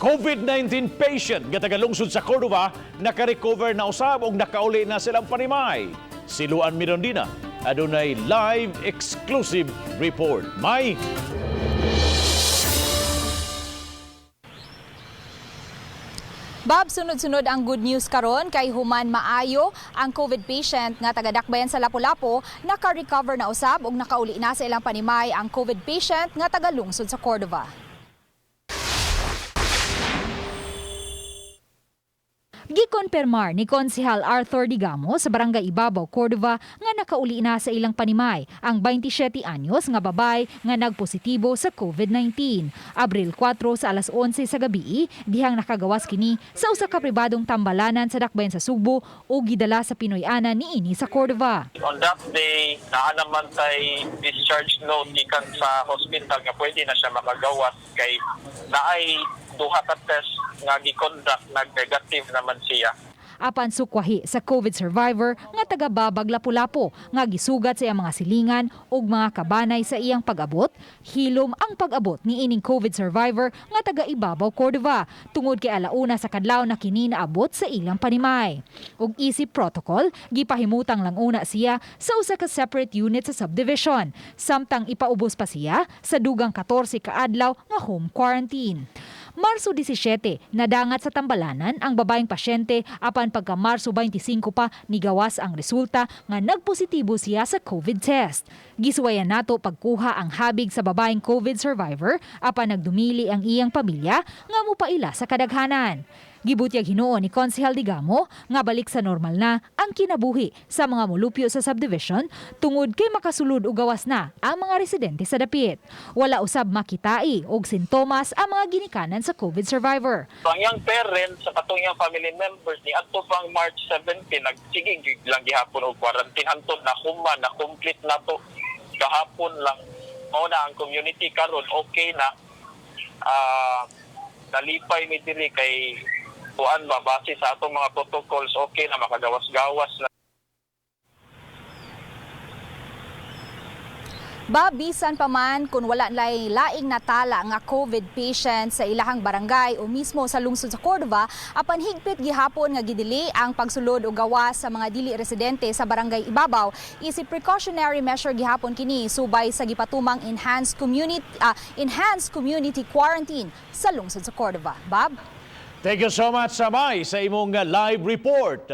COVID-19 patient nga taga-lungsod sa Cordova naka-recover na usab ug nakauli na silang panimay. Si Luan Mirondina adunay live exclusive report. May Bob, sunod-sunod ang good news karon kay human maayo ang COVID patient nga taga-Dakbayan sa Lapu-Lapu naka-recover na usab ug nakauli na sa ilang panimay ang COVID patient nga taga-lungsod sa Cordova. Gikonpermar ni Konsehal Arthur Digamo sa Barangay Ibabaw, Cordova nga nakauli na sa ilang panimay ang 27 anyos nga babay nga nagpositibo sa COVID-19. Abril 4 sa alas 11 sa gabi, dihang nakagawas kini sa usa ka pribadong tambalanan sa Dakbayan sa Sugbo o gidala sa Pinoy-ana niini sa Cordova. On that day, naa naman tay discharge note gikan sa hospital nga pwede na siya makagawas kay naay duha ka test nga gi-conduct, nag-negative naman siya. Apan sukwahi sa COVID survivor nga taga Babag, Lapu-Lapu nga gisugat sa iyang mga silingan ug mga kabanay sa iyang pag-abot, hilom ang pag-abot ni ining COVID survivor nga taga Ibabaw, Cordova, tungod kay alauna sa kadlaw na kini naabot sa ilang panimay. Ug isip protocol, gipahimutang lang una siya sa usa ka separate unit sa subdivision, samtang ipaubos pa siya sa dugang 14 ka adlaw nga home quarantine. Marso 17, nadangat sa tambalanan ang babaeng pasyente apan pagka Marso 25 pa nigawas ang resulta nga nagpositibo siya sa COVID test. Gisuwayan nato pagkuha ang habig sa babaeng COVID survivor apan nagdumili ang iyang pamilya nga mupaila sa kadaghanan. Gibutyag hinuon ni Konsehal Digamo nga balik sa normal na ang kinabuhi sa mga mulupyo sa subdivision tungod kay makasulod og gawas na ang mga residente sa dapit. Wala usab makitai og sintomas ang mga ginikanan sa COVID survivor. So, ang iyang parents sa katong iyang family members ni adto pang March 17 nagsige lang gihapon og quarantine hantod na human na complete na to gahapon lang. Mao na ang community karon okay na, nalipay mi diri kay kuan ba, base sa atong mga protocols, okay na makagawas-gawas na. Bob, bisan pa man kung wala lay laing natala nga COVID patient sa ilahang barangay o mismo sa lungsod sa Cordova, apan higpit gihapon nga gidili ang pagsulod o gawas sa mga dili residente sa Barangay Ibabaw. Isip precautionary measure gihapon kini subay sa gipatumang enhanced community quarantine sa lungsod sa Cordova. Bob? Thank you so much, Samay, sa imong live report.